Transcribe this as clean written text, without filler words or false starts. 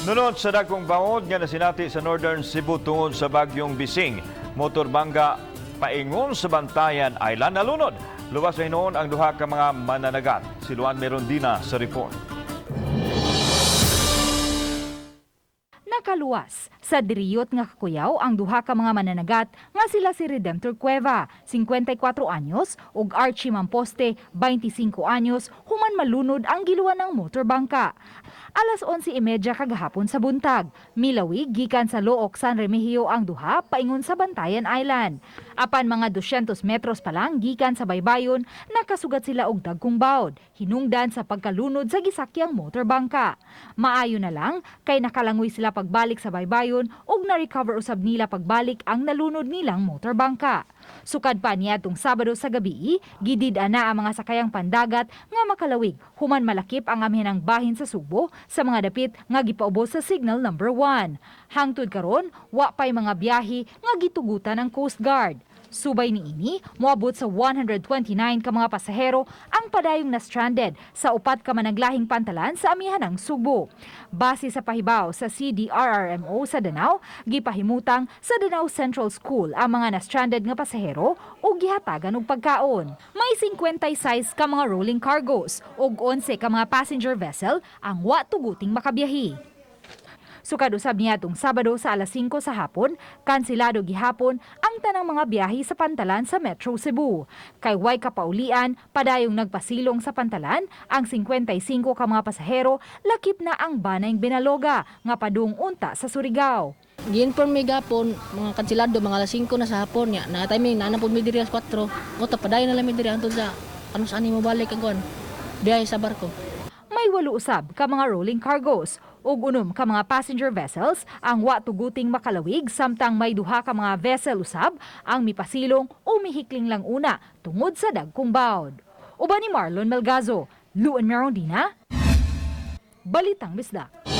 Nunot sa dagkong bawod nga nasinati sa Northern Cebu tungod sa bagyong Bising, motor bangka paingon sa Bantayan Island nalunod. Luwas sa hinuon ang duha ka mga mananagat. Si Luan Merondina sa report. Nakaluwas sa diriyot nga kakuyaw ang duha ka mga mananagat nga sila si Redemptor Cueva, 54 anyos, ug Archie Mamposte, 25 anyos, human malunod ang giluwan ng motorbangka. Alas 11:30 kagahapon sa buntag, milawig gikan sa Looc, San Remigio ang duha paingon sa Bantayan Island. Apan mga 200 metros pa lang gikan sa baybayon, nakasugat sila og dagkong bawd, hinungdan sa pagkalunod sa gisakyang motorbangka. Maayo na lang kay nakalangoy sila pagbalik sa baybayon ug na-recover usab nila pagbalik ang nalunod nilang motorbangka. Sukad pa niadtong Sabado sa gabi, gidid-an na ang mga sakayang pandagat nga makalawig human malakip ang amihanang bahin sa Sugbo sa mga dapit nga gipaubos sa signal number 1. Hangtod karon, wa pay mga biyahe nga gitugutan ng Coast Guard. Subay niini, moabot sa 129 ka mga pasahero ang padayong na stranded sa upat ka managlahing pantalan sa amihanang Sugbo. Base sa pahibaw sa CDRRMO sa Danao, gipahimutang sa Danao Central School ang mga na-stranded nga pasahero ug gihatagan og pagkaon. May 56 ka mga rolling cargos ug 11 ka mga passenger vessel ang wa tuguting makabiyahe. Sukad usab niadtong Sabado sa alas 5 sa hapon, kansilado gihapon ang tanang mga biyahe sa pantalan sa Metro Cebu. Kay way kapaulian, padayong nagpasilong sa pantalan ang 55 ka mga pasahero, lakip na ang banayng Binaloga nga padung unta sa Surigao. Gi-inform mi gapon, mga kansilado, mga alas 5 na sa hapon niya. Na timing na na pud mi diri alas 4. Mo ta padayon na lang mi diri hangtod sa ano sa ani mo balik ang kuan. Biyahe sa barko. May 8 usab ka mga rolling cargos ug 6 ka mga passenger vessels ang wa tuguting makalawig, samtang may duha ka mga vessel usab ang mipasilong o mihikling lang una tungod sa dagkong bawd. Uban ni Marlon Melgazo, Luan Merondina, Balitang Bisdak.